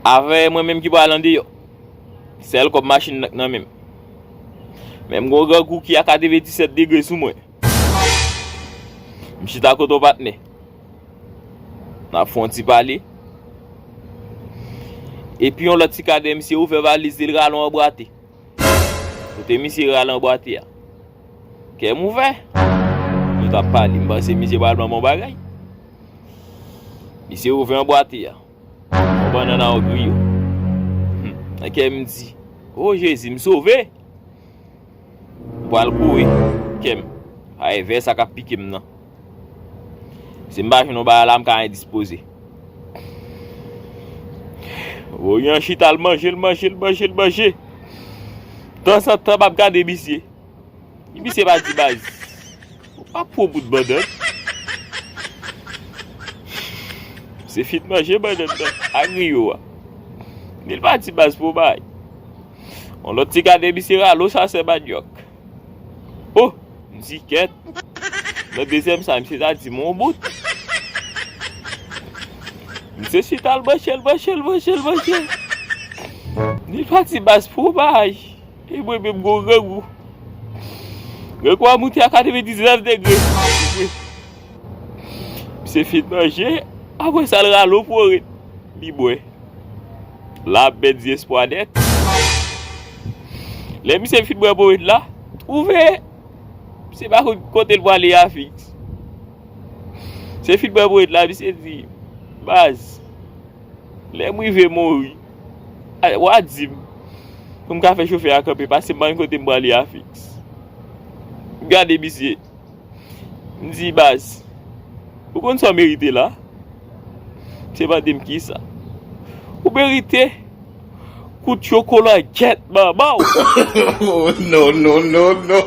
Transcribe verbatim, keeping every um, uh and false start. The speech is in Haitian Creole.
Avè mwen menm ki pral andeyò. Sèl kòb machin nan k nan men m. Men m gon grangou ki a katrevendiset degre sou mwen. M chita kote yon patnè. N ap fè yon ti pale. Epi yon lòt ti kadè misye ouvè valiz li, l rale yon anbwate. Kote misye rale anbwate a, kè m ouvè. Nou t ap pale, m panse misye pral ban m yon bagay. Misye ouvè anbwate a. Yon bannann a yon griyo. Hmm. Nan kè m di, "O Jezi, m sove!" M pral kouri, kè m. Ay, vè sa k ap pike m nan. Si m pa jwenn yon bagay la, m ka endispoze. Voye an chita, l manje, l manje, l manje, l manje. Tanzantan, m ap gade misye. Misye pa di baz. Ou pa pran bout bannann. Se fin manje bannann nan ak griyo a. Li pa di baz pou bay. On lòt ti gade misye ralo sa se manyòk. Oh, m di kèt. Nan dezyèm sa, misye ta di m on bout. Misye chita l manje l, manje l, manje l, manje l. Li pa di baz pou bay. E mwen menm gon grangou. Grangou a moute a katrevendiznèf degre. Misye fin manje, apre sa l rale yon pworit. Li bwè. La ap pèdi espwa nèt. Lè misye fin bwè pworit la, twouve misye pa konn kote l prale a fiks. Misye fin bwè pworit la, misye di, baz, lè m rive mori, a, w a di m pou m ka fè chofè a kanpe, paske m pa konn kote m prale a fiks. M gade misye. M di, baz, ou konn sa w merite la? Misye mande m kisa. Ou merite kout chokola gyèt manman w. Oh, non, non, non, non.